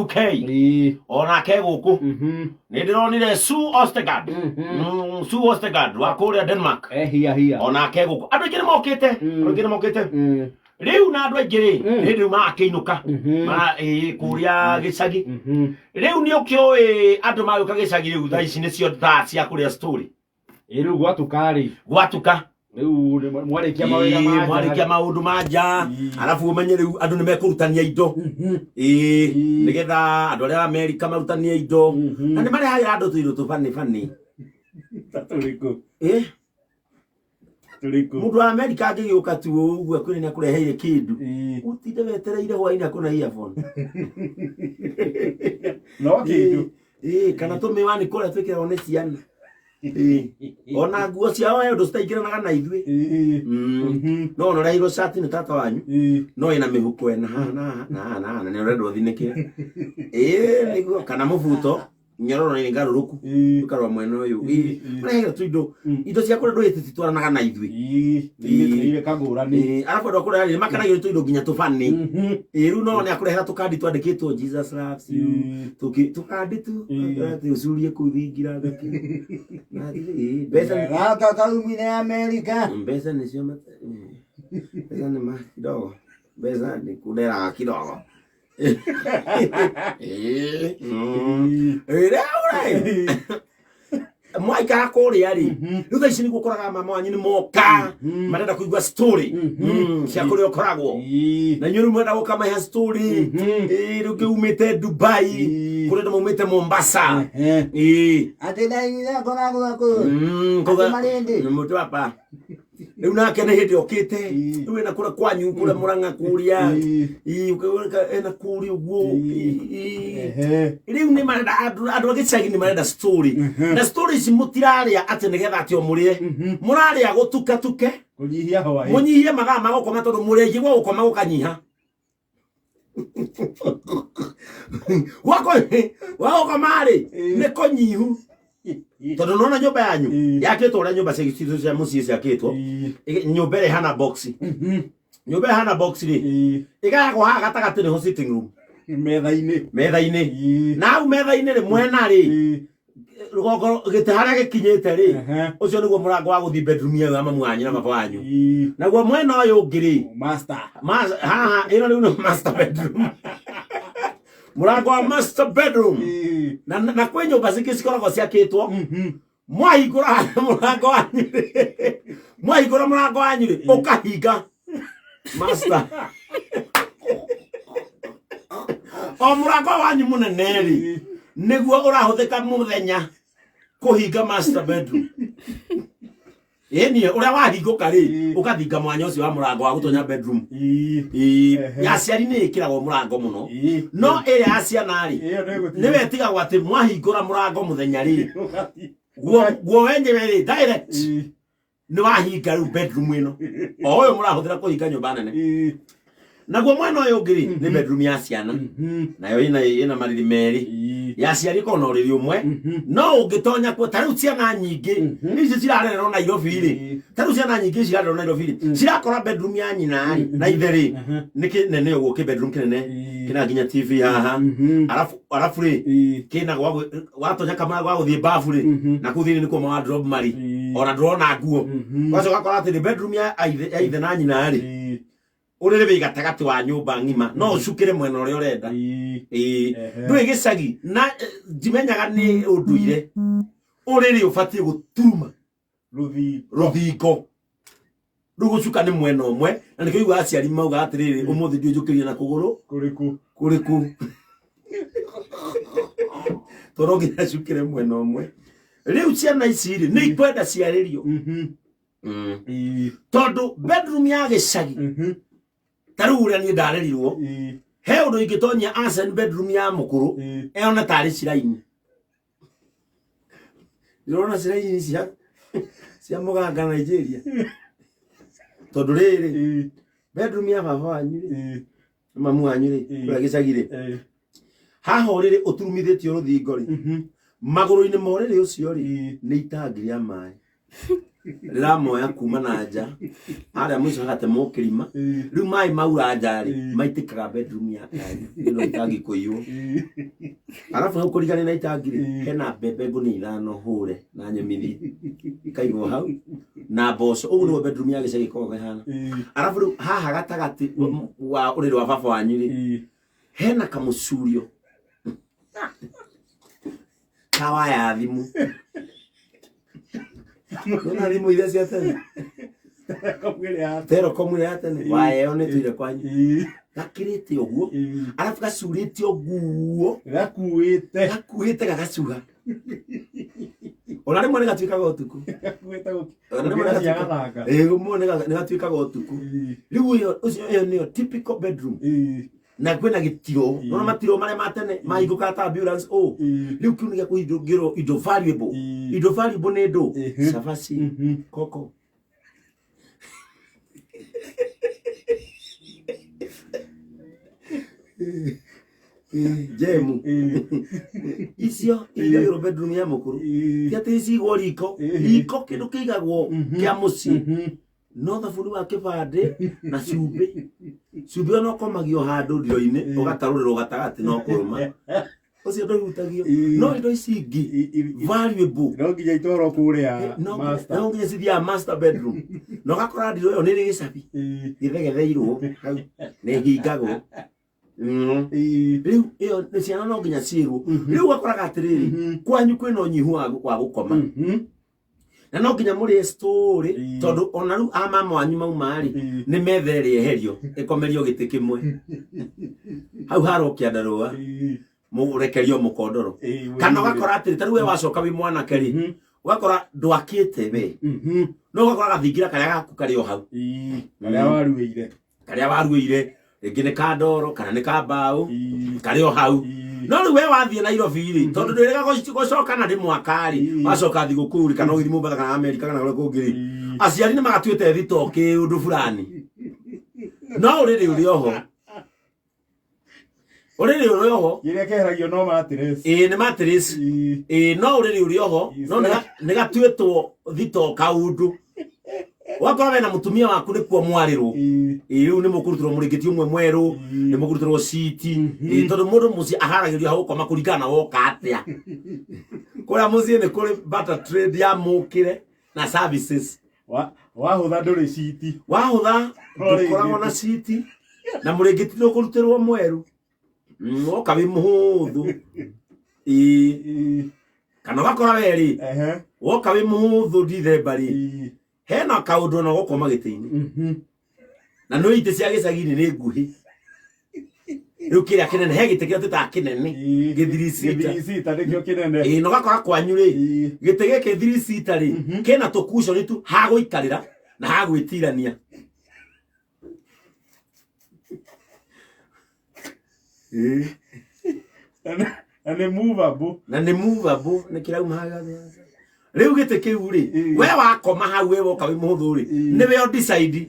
UK onake gũkũ. Nĩ ndĩronire Sue Ostergaard. Sue Ostergaard wa kũrĩa Denmark. Ehia hia. Onake gũkũ. Andũ aingĩ nĩ mokĩte. Andũ aingĩ nĩ mokĩte. Rĩu na andũ aingĩ rĩ, nĩ rĩu marakĩinũka. Ĩĩ, kũrĩa gĩcagi. Rĩu nĩ ũkĩũĩ andũ magĩũka gĩcagi rĩu thaa ici nĩcio thaa cia kũrĩa story. Ĩ rĩu gwatuka rĩ. Gwatuka. Rĩu nĩ mwarĩkia mawĩra ma Ĩĩ, nja. mwarĩkia maũndũ ma nja. Arabu ũmenye rĩu andũ nĩ mekũrutania indo. Ĩĩ, nĩgetha andũ arĩa Amerika marutanie indo. Na nĩ marehagĩra andũ tũindo tũbani bani. Ta tũrĩkũ? Ĩ, Tũrĩkũ? Mũndũ wa Amerika angĩgĩũka tu ũguo akwĩre nĩ akũreheire kĩndũ. Ũtinde wetereire hwainĩ akũne earphone. No kĩndũ. Ĩĩ, kana tũmĩwani kũrĩa twĩkĩragwo nĩ ciana. Ĩĩ. Ona nguo ciao he ũndũ citaingĩranaga na ithuĩ. No ona ũreheirwo cati nĩ tata wanyu. No ĩna mĩhuko ĩna haha na haha na haha na haha na nĩ ũrenda ũthinĩkĩre. Ĩĩ nĩguo kana mũbuto nyororo nĩ ngarũrũku ũkarora mwena ũyũ. Ĩĩ, ũrehagĩrwo tũindo indo cia kũrĩa ndũĩ tũtitwaranaga na ithuĩ. Ĩĩ, kagũrani. Ĩĩ, arabu andũ a kũrĩa rĩ makenagio nĩ tũindo nginya tũbani. Ĩĩ, rĩu no nĩ akũrehera tũkandi twandĩkĩtwo "Jesus loves you". Tũkĩ tũkandi tu atĩ ũcurie kũu thingira ngakĩ. Na ĩĩ, mbeca Gaka kaumire Amerika. Mbeca nĩcio mbeca nĩ ma kidogo. Mbeca nĩ kunderaga kidogo. Ĩĩ, Ĩĩ, rĩu rĩ mwaikara kũrĩa rĩ, rĩu thaa ici nĩguo ũkoraga mama wanyu nĩ moka marenda kũigua story cia kũrĩa ũkoragwo na inyuĩ rĩu mwenda gũkamahe story. Ĩĩ, rĩu kĩumĩte Dubai, kũrĩ andũ maumĩte Mombasa. Ĩĩ. Atĩ ndaigire ngoragwo kũ. Kuga- Atĩ Malindi. Nĩ mũtĩ wa pa rĩu nake nĩ hĩndĩ okĩte. Rĩu ena kũrĩa kwanyu kũrĩa Mũrang'a kũrĩa. Ĩĩ, ena kũrĩa ũguo. Ĩĩ. Rĩu nĩ marenda andũ a gĩcagi nĩ marenda story na story ici mũtirarĩa atĩ nĩgetha atĩ o mũrĩe mũrarĩa gũtukatuke. Kũnyihia hwaĩ. Mũnyihie mathaa ma gũkoma tondũ mũrĩ aingĩ gwa gũkoma gũkanyiha gwa gũkoma rĩ nĩ kũnyihu tondũ nona nyũmba yanyu yakĩtwo ũrĩa nyũmba citũ cia mũciĩ ciakĩtwo. Nyũmba ĩrĩa ĩhana box, nyũmba ĩrĩa ĩhana box rĩ, ĩgayagwo haha gatagatĩ nĩho sitting room. Metha-inĩ. Metha-inĩ. Na hau metha-inĩ rĩ, mwena rĩ, rũgongo gĩtĩ harĩa gĩkinyĩte rĩ, ũcio nĩguo mũrango wa gũthiĩ bedroom ĩyo ya mamu wanyu na baba wanyu. Naguo mwena ũyũ ũngĩ rĩ, Master. Haha ĩno rĩu nĩ master bedroom, mũrango wa master bedroom. Na kwĩ nyũmba cingĩ cikoragwo ciakĩtwo mwahingũra mũrango wanyu rĩ, mwahingũra mũrango wanyu rĩ, ũkahinga master o mũrango wanyu mũnene rĩ, nĩguo ũrahũthĩka mũthenya kũhinga master bedroom. Ĩni ũrĩa wahingũka rĩ, ũgathinga mwanya ũcio wa mũrango wa gũtonya bedroom. Ĩĩ, ya aciari nĩ ĩkĩragwo mũrango mũno, no ĩrĩa ya ciana rĩ, Ĩyo nĩ ĩgũtigwo. nĩwe ĩtigagwo atĩ mwahingũra mũrango mũthenya rĩ, guo wenyewe rĩ, direct nĩ wahinga rĩu bedroom ĩno o ũyũ mũrahũthĩra kũhinga nyũmba nene. Naguo mwena ũyũ ũngĩ rĩ, nĩ bedroom ya ciana, nayo ĩna marĩrĩ merĩ. Ya aciari ĩkoragwo na ũrĩrĩ ũmwe, no ũngĩtonya kuo ta rĩu ciana nyingĩ ici cirarererwo Nairobi rĩ, ta rĩu ciana nyingĩ cirarererwo Nairobi rĩ, cirakora bedroom ya nyina rĩ na ithe rĩ nĩ kĩnene ũguo, kĩ bedroom kĩnene kĩna nginya TV haha. Arabu rĩ, kĩna watonya kamũrango ga gũthiĩ bafu rĩ, na kũu thĩinĩ nĩkuo ma wardrobe marĩ, ona ndũrona nguo. Ũgacoka ũgakora atĩ nĩ bedroom ya ithe na nyina rĩ, ũrĩrĩ wĩ gatagatĩ wa nyũmba ng'ima, no ũcukĩre mwena ũrĩa ũrenda. Ĩĩ, ndũĩ gĩcagi na ndimenyaga nĩ ũndũire ũrĩrĩ ũbatiĩ gũturuma Rũthingo. Rũthingo rĩu gũcuka nĩ mwena ũmwe, na nĩkĩo igua aciari mauga atĩrĩrĩ, ũmũthĩ ndiũĩ njũkĩrie na kũgũrũ Kũrĩkũ? Kũrĩkũ, tondũ nginya cukĩre mwena ũmwe. Rĩu ciana ici rĩ, nĩ ikwenda ciarĩrio. Tondũ bedroom ya gĩcagi, ta rĩu ũrĩa niĩ ndarerirwo, he ũndũ ingĩtonyia Arsene bedroom ya mũkũrũ eyone tarĩ ciraini. Ndĩrona ciraini cia mũganga Nigeria, tondũ rĩrĩ bedroom ya baba wanyu rĩ, mamu wanyu rĩ, kũrĩa gĩcagi rĩ, haha ũrĩrĩ ũturumithĩtio rũthingo rĩ, magũrũ-inĩ ma ũrĩrĩ ũcio rĩ, nĩ itangi rĩa maĩ. Rĩramoya kuma na nja harĩa mũico hagatemwo kĩrima. Rĩu maĩ maura nja rĩ, maitĩkaga bedroom ya yanyu ĩno itangi kũiywo. Arabu hau kũrigania na itangi rĩ, hena mbembe ngũnia 5 hũre na nyũmithie ikaigwo hau na mboco. Ũguo nĩguo bedroom ya gĩcagi ĩkoragwo ĩhana. Arabu rĩu haha gatagatĩ wa ũrĩrĩ wa baba wanyu rĩ, hena kamũcurio ka waya thimũ. Nona thimũ iria cia tene, Telcom ĩrĩa ya tene, waya ĩyo nĩ tũire kwanyu. Gakĩrĩte ũguo, arabu gacurĩtio nguo, Gakuĩte. Gakuĩte gagacuha. Ona rĩmwe nĩ gatuĩkaga ũtukũ. Gakuĩte. Ona rĩmwe nĩ Gũkĩra cia gatuĩkaga gathanga. Ĩĩ, rĩmwe nĩ gatuĩkaga ũtukũ. Rĩu ĩyo ũcio ĩyo nĩyo typical bedroom. Na kwĩna gĩtiro. Nona matiro marĩa ma tene mahingũkaga ta ambulance ũ. Rĩu kĩu nĩ gĩa kũhingũrwo indo valuable. Indo valuable nĩ ndũ? Cabaci, koko. Jemu. Icio igagĩrwo bedroom ya mũkũrũ. Ti atĩ cigwo riko. Riko kĩndũ kĩigagwo kĩa mũciĩ. No thabuni wa kĩbandĩ na cumbĩ. Cumbĩ ona ũkomagio handũ ndiro-inĩ, ũgatarũrĩrwo gatagatĩ no kũrũma. Ũcio ndũhutagio. No indo ici ingĩ valuable No nginya itwarwo kũrĩa no master. no nginya cithiaga master bedroom. Na ũgakora ndiro ĩyo nĩ ĩrĩ gĩcabi gĩthegetheirwo hau nĩ hingagwo. Rĩu ĩyo nĩ ciana no nginya ciĩrwo. Rĩu ũgakoraga atĩrĩrĩ, kwanyu kwĩna ũnyihu wa gũkoma. Na no nginya mũrĩe story tondũ ona rĩu a mama wanyu mauma rĩ, nĩ metha ĩrĩa eherio ĩkomerio gĩtĩ kĩmwe. Hau harwo kĩandarũa mũrekerio mũkondoro. Kana ũgakora atĩrĩ, ta rĩu we wacoka wĩ mwanake rĩ, ũgakora ndwakĩte we. No ũgakora gathingira karĩa gaku karĩ o hau. Karĩa waruĩire. Karĩa waruĩire, rĩngĩ nĩ ka ndoro kana nĩ ka mbaũ, karĩ o hau. No rĩu we wathiĩ Nairobi rĩ, tondũ ndwĩrĩga gũcoka na nĩ mwaka rĩ, wacoka thigũkũ rĩ, kana ũgĩthiĩ Mombasa kana Amerika kana kũrĩa kũngĩ rĩ, aciari nĩ magatuĩte thito kĩũndũ fulani. No ũrĩrĩ ũrĩ oho. Ũrĩrĩ ũrĩ oho. Kĩrĩa kĩeheragio no mattress. Ĩĩ nĩ mattress. Ĩĩ no ũrĩrĩ ũrĩ oho, no nĩ gatuĩtwo thito kaũndũ. Ũgakora wena mũtumia waku nĩkuo mwarĩrwo. Ĩĩ rĩu nĩ mũkũrutĩrwo mũrĩngĩti ũmwe mwerũ, nĩ mũkũrutĩrwo citi. Ĩĩ tondũ mũndũ mũciĩ aharagĩrio ha gũkoma kũringana na woka atĩa. Kũrĩa mũciĩ nĩ kũrĩ barter trade ya mũkĩre na services. Wahũtha ndũrĩ citi. Wahũtha ndũkoragwo na citi na mũrĩngĩti ndũkũrutĩrwo mwerũ. Woka wĩ mũhũthũ. Ĩĩ kana ũgakora we rĩ, woka wĩ mũhũthũ Dithemba rĩ, hena kaũndũ ona gũkoma gĩtĩ-inĩ. Na nĩ itĩ cia gĩcagi-inĩ nĩ nguhĩ. Rĩu kĩrĩa kĩnene, he gĩtĩ kĩrĩa twĩtaga kĩnene, gĩthiri sita. Gĩthiri sita nĩkĩo kĩnene. Ĩĩ na ũgakora kwanyu rĩ, gĩtĩ gĩkĩ thiri sita rĩ, kĩna tũkuconi tu ha gũikarĩra na ha gwĩtirania. Na nĩ movable. Na nĩ movable, nĩ kĩrauma haha. Rĩu gĩtĩ kĩu rĩ, we wakoma hau we woka wĩ mũhũthũ rĩ, nĩwe ũ decide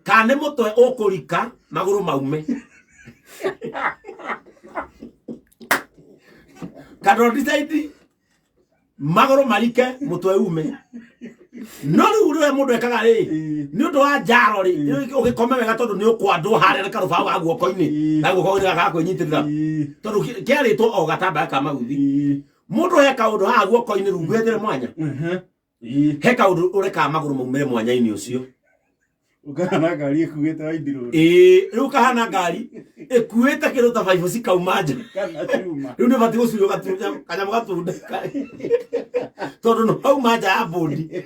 kana nĩ mũtwe ũkũrika magũrũ maume. Kana ũ decide magũrũ marike mũtwe ume. No rĩu rĩrĩa mũndũ ekaga rĩ, nĩ ũndũ wa njaro rĩ, ũgĩkome wega tondũ nĩ ũkwandwo harĩa nĩ karũbaũ ga guoko-inĩ, ga guoko-inĩ gaka ga kwĩnyitĩrĩra. Tondũ kĩarĩtwo o gatambaya ka maguthi. Mũndũ he kaũndũ haha guoko-inĩ rungu hethere mwanya. He kaũndũ ũrekaga magũrũ maumĩre mwanya-inĩ ũcio. Ũkahana ngari ĩkuĩte waindirũ. Ĩĩ, rĩu ũkahana ngari ĩkuĩte kĩndũ ta baibũ cikauma nja. Kana cuma. Rĩu nĩ ũbatiĩ gũcurio kanyamũ gatunda. Tondũ nĩ wauma nja ya bũndi.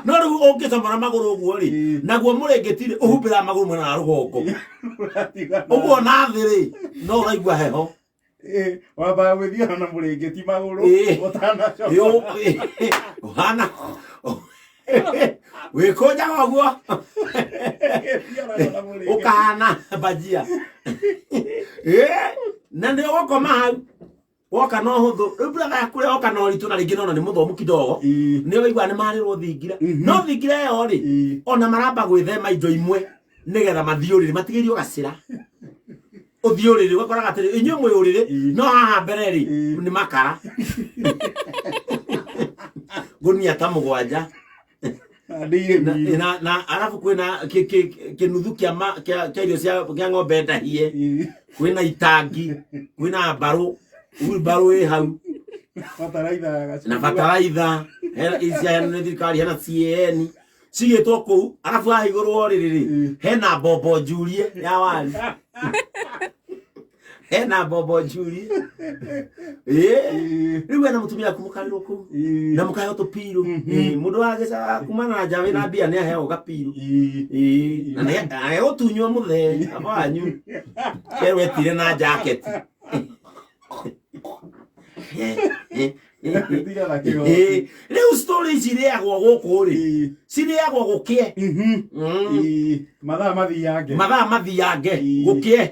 No rĩu ũngĩcamũra magũrũ ũguo rĩ, naguo mũrĩngĩti rĩ, ũhumbĩraga magũrũ mwena wa rũgongo. Ũguo na thĩ rĩ, no ũraigua heho. Wambaga gwĩthiora na mũrĩngĩti magũrũ ũtanacoka. Ũhana wĩkũnjaga ũguo ũkahana bajia. Na nĩ ũgũkoma hau woka no hũthũ. Rĩu brother yaku ũrĩa woka na ũritũ na rĩngĩ nona nĩ mũthomu kidogo, nĩ ũraigua nĩ marĩrwo thingira. No thingira ĩyo rĩ, ona maramba gwĩthema indo imwe nĩgetha mathiĩ ũrĩrĩ, matigĩrio gacĩra. Ũthiĩ ũrĩrĩ ũgakoraga atĩrĩ, inyuĩ mwĩ ũrĩrĩ, no haha mbere rĩ, nĩ makara. Ngũnia ta 7. Na ndĩire na, miru. na arabu kwĩna kĩnuthu kĩa irio cia kĩa ng'ombe ndahie. Kwĩna itangi, kwĩna mbarũ, wheelbarrow ĩ hau. Bataraitha ya gacungwa. Na bataraitha hena ici hena nĩ thirikari, hena CAN cigĩtwo kũu. Arabu haha igũrũ rĩrĩ hena mbombo njurie ya wari, hena mbombo njurie ĩĩ. Rĩu wena mũtumia waku mũkarĩrwo kũu na mũkaheo tũpiru. Mũndũ wa gĩcaga kuma na nja wĩna mbia nĩ aheagwo gapiru. Ĩĩ, na nĩ egũtunywo mũthee aba wanyu kerwo etire na jaketi. Tiga na kĩgoti. Ĩĩ, rĩu story ici irĩagwo gũkũ rĩ, cirĩagwo gũkĩe. Mathaa mathiange. Mathaa mathiange gũkĩe.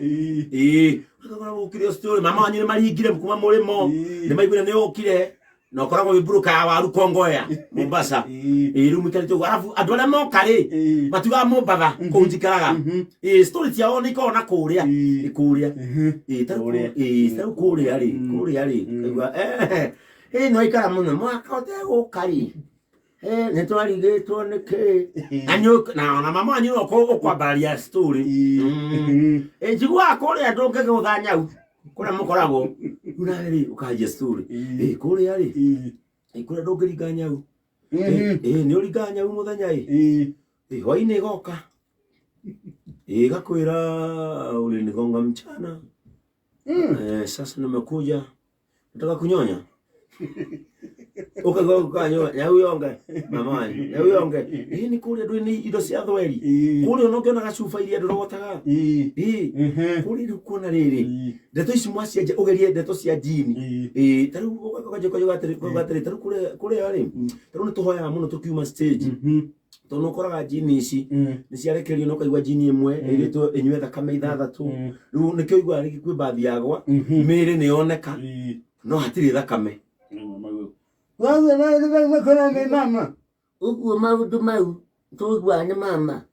Ĩĩ, ũgakora gũkire story mama wanyu nĩ maringire kuma mũrĩmo, nĩ maiguire nĩ ũkire na ũkoragwo wĩ mburuka ya waru Kongoya Mombasa. Ĩĩ, rĩu mũikarĩte ũguo, arabu andũ arĩa moka rĩ, matiugaga Mombatha kũu njikaraga. Ĩĩ, story ciao nĩ ikoragwo na kũrĩa. Ĩ kũrĩa. Ĩĩ, ta rĩu ĩĩ, ta rĩu kũrĩa rĩ, kũrĩa rĩ, kaigua ĩĩ no ikara mũno mwaka ũtegũka rĩ, nĩ twarigĩtwo nĩ kĩ na na ona mama wanyu no ũkwambararia story. Ĩ, njiguaga kũrĩa ndũngĩgũtha nyau kũrĩa mũkoragwo rĩu nawe rĩ ũkanjia story. Ĩ, kũrĩa rĩ, ĩ, kũrĩa ndũngĩringa nyau. Ĩ, nĩ ũringaga nyau mũthenya ĩ. Ĩ, hwainĩ ĩgoka ĩgakwĩra ulinigonga mchana. Sasa nimekuja nataka kunyonya. Ukaigua ukanyonya nyau yonge mama wanyu nyau yonge. Ĩ, nĩ kũrĩa ndũĩ nĩ indo cia thweri kũrĩa ona ũngĩona gacuba iria ndũrogotaga. Ĩ, kũrĩa rĩu kuona rĩrĩ ndeto ici mwacienja ũgerie ndeto cia njini. Ĩ, ta rĩu ũkanjia ũkauga atĩrĩ, ũkauga atĩrĩ, ta rĩu kũrĩa rĩ, ta rĩu nĩ tũhoyaga mũno tũkiuma stage, tondũ nĩ ũkoraga njini ici nĩ ciarekererio na ũkaigua njini ĩmwe ĩrĩtwo ĩnyue thakame 6. Rĩu nĩkĩo ũiguaga rĩngĩ kwĩ mbathi yagwa, mĩĩrĩ nĩ yoneka no hatirĩ thakame. Mama ũguo maũndũ mau tũiguaga nĩ mama.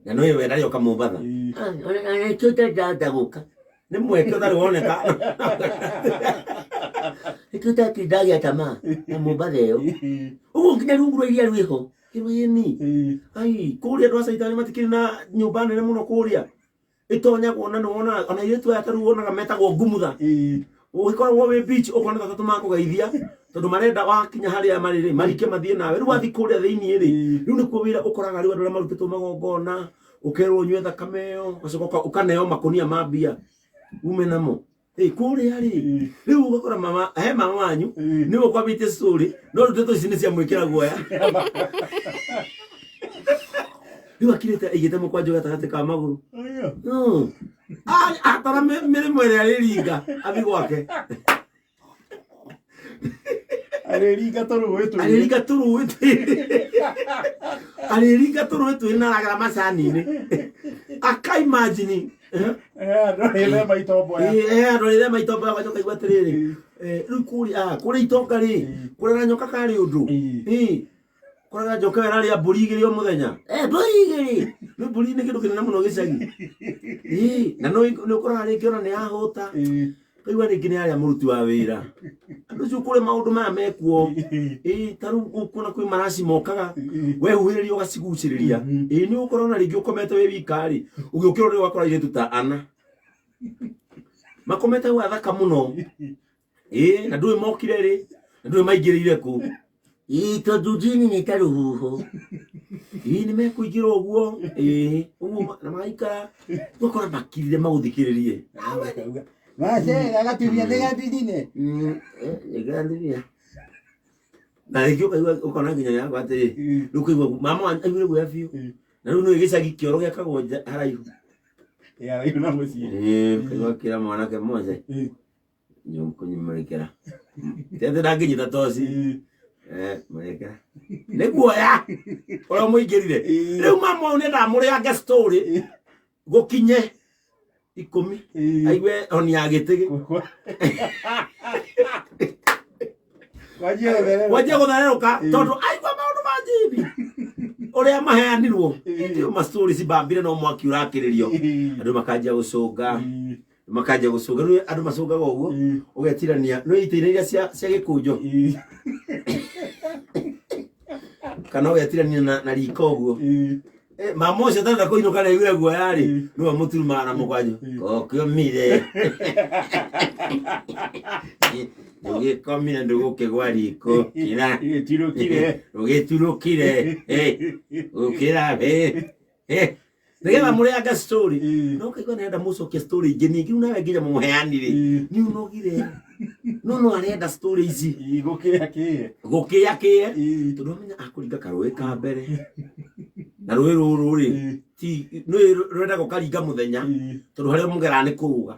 Na no we ndarĩ oka Mombatha. Ona nĩkĩo ndenda gũka. Nĩ mweke ũtarĩ woneka. Nĩkĩo ndatindagia tamaa na Mombatha ĩyo ũguo nginya rungu rwa iria rwĩho kĩrwĩni. Ai, kũrĩa andũ a caitani matikĩrĩ na nyũmba nene mũno kũrĩa ĩtonyagwo na nĩwonaga ona airĩtu aya tarĩu wonaga metagwo ngumutha. Ũgĩkoragwo wĩ beach ũkona ta tatũ makũgeithia tondũ marenda wakinya harĩa marĩ rĩ marike mathiĩ nawe. Rĩu wathiĩ kũrĩa thĩinĩ rĩ, rĩu nĩkuo wĩra ũkoraga rĩu andũ arĩa marutĩtwo magongona, ũkerwo ũnyue thakame ĩyo, ũgacoka ũkaneo makũnia ma mbia ume namo. Ĩ, kũrĩa rĩ, rĩu ũgakora mama he mama wanyu nĩwe ũkwambĩtie story, no rĩu ndeto ici nĩ ciamwĩkĩra guoya. Rĩu akirĩte aigĩte mũkwanjũ gatagatĩ ka magũrũ. Atara mĩrĩmo ĩrĩa arĩringa athiĩ gwake. Arĩringa tũrũĩ twĩrĩ. Arĩringa tũrũĩ twĩrĩ, arĩringa tũrũĩ twĩrĩ na aragera macani-inĩ aka imagine. Andũ arĩa itomboya. Andũ arĩa maitombo agacoka kaigua atĩrĩrĩ, rĩu kũrĩa kũrĩa itonga rĩ, kũrera nyoka karĩ ũndũ. Kũrera njoka ĩyo ĩrarĩa mbũri 2 o mũthenya. Mbũri 2. Rĩu mbũri nĩ kĩndũ kĩnene mũno gĩcagi. Na nĩ ũkoraga rĩngĩ ona nĩ yahũta, kaigua rĩngĩ nĩ arĩa mũruti wa wĩra. Andũ acio kũrĩ maũndũ maya mekuo. Ĩ, ta rĩu ũkuona kwĩ maraci mokaga wehuhĩrĩria ũgacigucĩrĩria. Ĩ, nĩ ũgũkora ona rĩngĩ ũkomete wĩ wika rĩ, ũgĩũkĩra ũrĩ ũgakora airĩtu ta ana makomete hau athaka mũno. Ĩ, na ndũĩ mokire rĩ, na ndũĩ maingĩrĩire kũ. Ĩ, tondũ njini nĩ ta rũhuho. Ĩ, nĩ mekũingĩra ũguo. Ĩ, ũguo na magaikara ũgakora makirire magũthikĩrĩrie. Macera gatumia nĩ gathirine. Nĩ na rĩngĩ ũkaigua ũkona nginya yakwa atĩrĩ, rĩu ũkaigua mama wanyu aiguire guoya biũ. Na rĩu nĩ gĩcagi kĩoro gĩakagwo nja haraihu. Haraihu na mũciĩ. Ĩ, ũkaigua kĩra mwanake mothe nyũkũnyimũrĩkĩra tete ndangĩnyita toci mũrĩkĩra nĩ guoya ũrĩa mũingĩrire. Rĩu mama ũyũ nĩendaga mũrĩange story gũkinye 10 aigue honi ya gĩtĩgĩ. Wanjia gũthererũka. Wanjia gũthererũka tondũ aigua maũndũ ma njini ũrĩa maheanirwo. Ndio ma story cibambire no mwaki ũrakĩrĩrio, andũ makanjia gũcũnga, makanjia gũcũnga. Rĩu andũ macũngaga ũguo ũgetirania no itĩ iria cia gĩkũnjo. Kana ũgetirania na riko ũguo. Mama ũcio ũtarenda kũinũka nĩaiguire guoya rĩ, nĩwe mũturumaga na mũkwanjũ. Kokĩũmire. Ndũgĩkomire ndũgũkĩgwa riko. Kĩra. Gĩtirũkire. Rũgĩturũkire. Ũkĩra. Nĩgetha mũrĩange story. No kaigua nĩarenda mũcokie story ingĩ ningĩ rĩu nawe nginya mũheani rĩ. Nĩ ũnogire. No no arenda story ici. Gũkĩya kĩĩ. Gũkĩya kĩĩ. Tondũ amenya akũringa karũĩ ka mbere. Na rũĩ rũrũ rĩ, ti nĩ rwenda gũkaringa mũthenya tondũ harĩa mũgeraga nĩ kũrũga.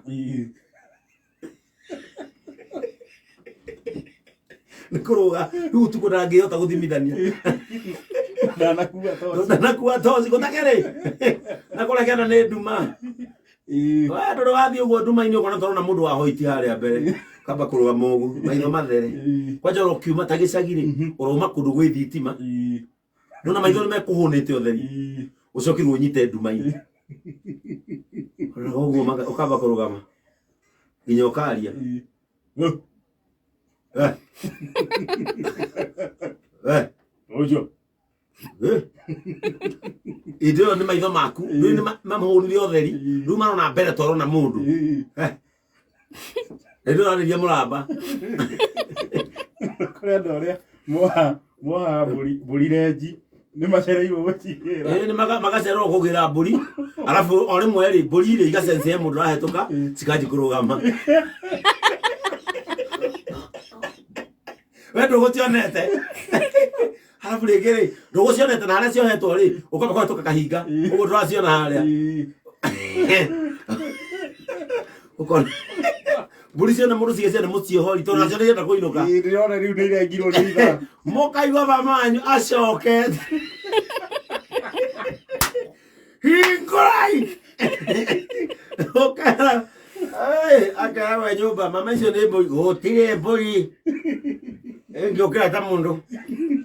Nĩ kũrũga rĩu ũtukũ ndangĩhota gũthimithania. Ndanakua toci. Ndanakua toci gũtakĩrĩ na kũrekena nĩ nduma. We ndũrĩ wathiĩ ũguo nduma-inĩ ũkona tũrona mũndũ wa hoiti harĩa mbere kamba kũrũgama ũguo maitho mathere kwanja ũrokiuma ta gĩcagi rĩ ũrauma kũndũ gwĩ thitima nona maitho nĩ mekũhũnĩte ũtheri ũcoke rĩu ũnyite nduma-inĩ Ũroraga ũguo ũkamba kũrũgama nginya ũkaria. Eh. Eh. Ũcio. Hĩndĩ ĩyo nĩ maitho maku rĩu nĩ mamahũnire ũtheri rĩu marona mbere twarona mũndũ. Hĩndĩ ĩyo ũrarĩria mũramba. Kũrĩ andũ arĩa mohaga mbũri renji nĩ macereirwo gũcigĩra. Ĩĩ, nĩ magacererwo kũgĩra mbũri arabu o rĩmwe rĩ mbũri rĩ igacenjia he mũndũ ũrahĩtũka cikanji kũrũgama. We ndũgũcionete arabu rĩngĩ rĩ ndũgũcionete na harĩa ciohetwo rĩ ũkamba kũhetũka kahinga ũguo ndũraciona harĩa ũkona mbũri ciona mũndũ cigĩciana mũciohori tondũ nacio nĩirenda kũinũka. Ndĩrona rĩu nĩ irengirwo nĩ ithaa. Mũkaigua mama wanyu acokete hingũrai ũkera akera we nyũmba mama icio nĩ mbũri gũtirĩ mbũri ĩngĩũkĩra ta mũndũ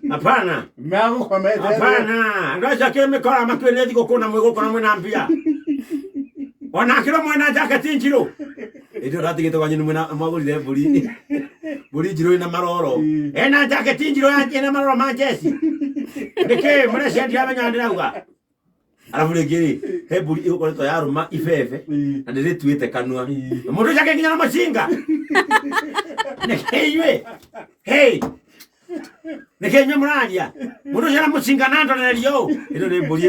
hapana. Megũkomete. Hapana, andũ acio akĩrĩ mĩkora makuĩ nĩ thigũkũ na mwĩgũkũ na mwĩna mbia ona akĩrwo mwĩna jaketi njirũ ĩndĩ ũratigĩte kwanyu nĩ mwĩna mwagũrire mbũri njirũ ĩna maroro ena jaketi njirũ ĩna maroro ma njeci nĩkĩ mũrecia ndiramenya ndĩrauga arabu rĩngĩ rĩ he mbũri ĩgũkoretwo yarũma ibebe na ndĩrĩtuĩte kanua na mũndũ ũcio akĩnginya na mũcinga nĩkĩ inyuĩ hey nĩkĩ inyuĩ mũraria mũndũ ũcio na mũcinga na ndorereria ũũ ĩno nĩ mbũri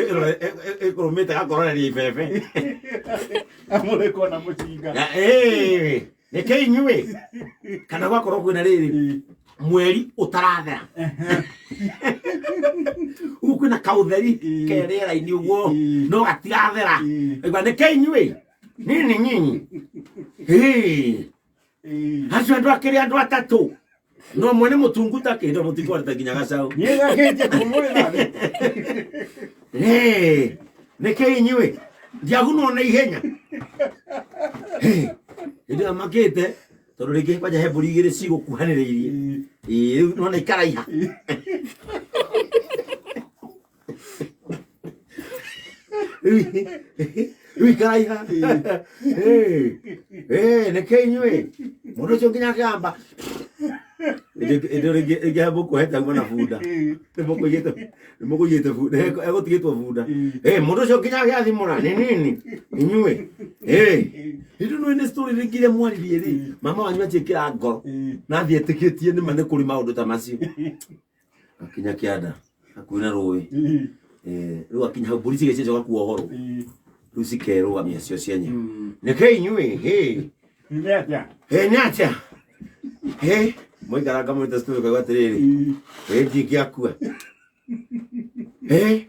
ĩkũrũmĩte gakororeria ibebe. Amũrĩkwo na mũcinga. Na, nĩkĩ inyuĩ kana gwakorwo kwĩna rĩrĩ mweri ũtarathera ũguo kwĩna kaũtheri ke rĩera-inĩ ũguo no gatirathera igua nĩkĩ inyuĩ nini nyinyi acio andũ akĩrĩ andũ atatũ no mwene mũtungu ta kĩndũ mũtikwarĩte nginya gacaũ. Niĩ gakĩnjia kũmũrĩra. Nĩkĩ inyuĩ ndiagunwo na ihenya hĩndĩ ĩyo makĩte tondũ rĩngĩ kwanja he mbũri igĩrĩ cigũkuhanĩrĩirie. Ĩĩ, rĩu nĩwona ikaraiha rĩu ikaraiha. Nĩkĩ inyuĩ mũndũ ũcio nginya akĩamba hĩndĩ ĩyo rĩngĩ he mũkuohete auma na bunda nĩ mũkũigĩte bunda egũtigĩtwo bunda. Mũndũ ũcio nginya agĩathimũra nĩ nini inyuĩ hĩndĩ ĩno nĩ story rĩngĩ ĩrĩa mwaririe rĩ mama wanyu anjĩkĩra ngoro na athiĩ etĩkĩtie nĩma nĩ kũrĩ maũndũ ta macio akinya kĩanda hakuhĩ na rũĩ. Rĩu akinya hau mbũri cigĩcicoka kuohorwo rĩu cikerũgamia cio cienyewe nĩkĩ inyuĩ hĩ. Nĩ atĩa? Hĩ nĩ atĩa hĩ mũikaranga mũrĩte story ũkaigua atĩrĩrĩ hĩ ndingĩakua hĩ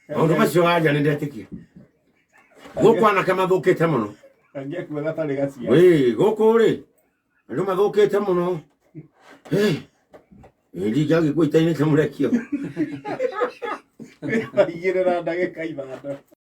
maũndũ macio wanja nĩ ndetĩkia gũkũ anake mathũkĩte mũno. Angĩakua gatarĩ gacia. Wĩ gũkũ rĩ andũ mathũkĩte mũno hĩ ndingĩagĩkua itainĩte mũrekio. Maigĩrĩra ndagĩka 5.